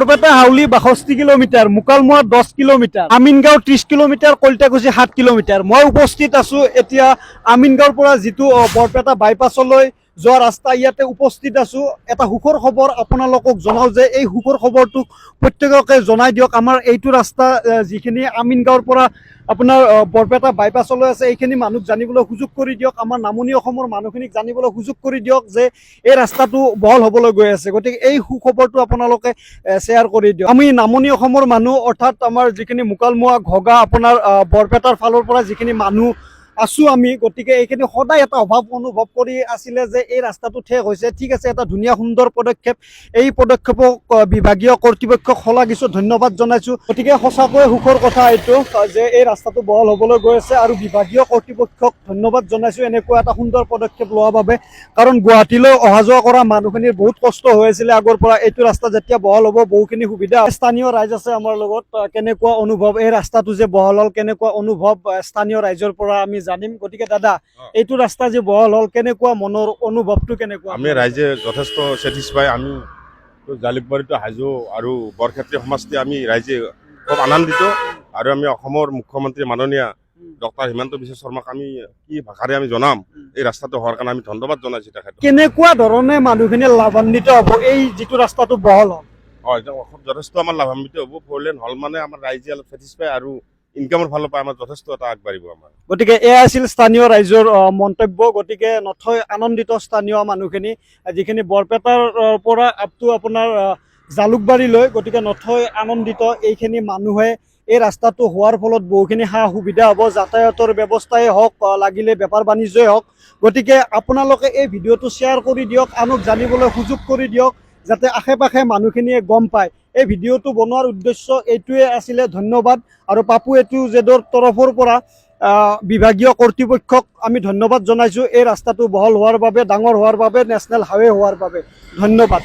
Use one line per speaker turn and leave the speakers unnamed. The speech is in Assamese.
Barpeta Howly 62 kilometre, Mukalmua 10 kilometre, Amingaon 30 kilometre, Kalitakuchi 7 kilometre. মই উপস্থিত আছো এতিয়া আমিনগাঁৱৰ পৰা যিটো বৰপেটা বাইপাছলৈ যোৱা ৰাস্তা, ইয়াতে উপস্থিত আছো। এটা সুখৰ খবৰ আপোনালোকক জনাওঁ যে এই সুখৰ খবৰটো প্ৰত্যেককে জনাই দিয়ক। আমাৰ এইটো ৰাস্তা যিখিনি আমিনগাঁৱৰ পৰা আপোনাৰ বৰপেটা বাইপাছলৈ আছে, এইখিনি মানুহক জানিবলৈ সুযোগ কৰি দিয়ক। আমাৰ নামনি অসমৰ মানুহখিনিক জানিবলৈ সুযোগ কৰি দিয়ক যে এই ৰাস্তাটো বহল হ'বলৈ গৈ আছে। গতিকে এই সুখবৰটো আপোনালোকে শ্বেয়াৰ কৰি দিয়ক। আমি নামনি অসমৰ মানুহ, অৰ্থাৎ আমাৰ যিখিনি মুকালমুৱা, ঘগা, আপোনাৰ বৰপেটাৰ ফালৰ পৰা যিখিনি মানুহ আছো আমি, গতিকে এইখিনি সদায় এটা অভাৱ অনুভৱ কৰি আছিলে যে এই ৰাস্তাটো ঠেক হৈছে। ঠিক আছে, এটা ধুনীয়া সুন্দৰ পদক্ষেপ। এই পদক্ষেপক বিভাগীয় কৰ্তৃপক্ষক শলাগিছো, ধন্যবাদ জনাইছো। গতিকে সঁচাকৈয়ে সুখৰ কথা এইটো যে এই ৰাস্তাটো বহল হ'বলৈ গৈ আছে আৰু বিভাগীয় কৰ্তৃপক্ষক ধন্যবাদ জনাইছো এনেকুৱা এটা সুন্দৰ পদক্ষেপ লোৱাৰ বাবে। কাৰণ গুৱাহাটীলৈ অহা যোৱা কৰা মানুহখিনিৰ বহুত কষ্ট হৈ আছিলে আগৰ পৰা। এইটো ৰাস্তা যেতিয়া বহল হ'ব, বহুখিনি সুবিধা। স্থানীয় ৰাইজ আছে আমাৰ লগত। কেনেকুৱা অনুভৱ, এই ৰাস্তাটো যে বহল হ'ল, কেনেকুৱা অনুভৱ, স্থানীয় ৰাইজৰ পৰা আমি জানিম। গতিকে দাদা, এইটো ৰাস্তা যে বহল হ'ল, কেনেকুৱা মনৰ অনুভৱটো কেনেকুৱা?
আমি ৰাইজে যথেষ্ট ছেটিছফাই। আমি তো জালুকবাৰীটো হাজো আৰু বৰক্ষেত্ৰী সমষ্টি, আমি ৰাইজে খুব আনন্দিত। আৰু আমি অসমৰ মুখ্যমন্ত্ৰী মাননীয় ডক্টৰ হিমন্ত বিশ্ব শৰ্মাক আমি কি ভাষাৰে আমি জনাম, এই ৰাস্তাটো হোৱাৰ কাৰণে আমি ধন্যবাদ জনাইছোঁ তেখেতক।
কেনেকুৱা ধৰণে মানুহখিনি লাভান্বিত হ'ব এই যিটো ৰাস্তাটো বহল হ'ল?
হয়, এতিয়া খুব যথেষ্ট আমাৰ লাভান্বিত হ'ব। ফ'ৰ লেন হ'ল মানে আমাৰ ৰাইজে অলপ ছেটিছফাই আৰু ইনকামৰ ফালৰ পৰা আমাৰ যথেষ্ট এটা আগবাঢ়িব আমাৰ।
গতিকে এয়া আছিল স্থানীয় ৰাইজৰ মন্তব্য। গতিকে নথৈ আনন্দিত স্থানীয় মানুহখিনি, যিখিনি বৰপেটাৰ পৰা আপ টু আপোনাৰ জালুকবাৰীলৈ। গতিকে নথৈ আনন্দিত এইখিনি মানুহে। এই ৰাস্তাটো হোৱাৰ ফলত বহুখিনি সা সুবিধা হ'ব, যাতায়াতৰ ব্যৱস্থাই হওক, লাগিলে বেপাৰ বাণিজ্যই হওক। গতিকে আপোনালোকে এই ভিডিঅ'টো শ্বেয়াৰ কৰি দিয়ক, আনক জানিবলৈ সুযোগ কৰি দিয়ক, যাতে আশে পাশে মানুহখিনিয়ে গম পায়। এই ভিডিঅ'টো বনোৱাৰ উদ্দেশ্য এইটোৱে আছিলে। ধন্যবাদ। আৰু পাপু এ টু জেডৰ তৰফৰ পৰা বিভাগীয় কৰ্তৃপক্ষক আমি ধন্যবাদ জনাইছোঁ, এই ৰাস্তাটো বহল হোৱাৰ বাবে, ডাঙৰ হোৱাৰ বাবে, নেশ্যনেল হাইৱে হোৱাৰ বাবে। ধন্যবাদ।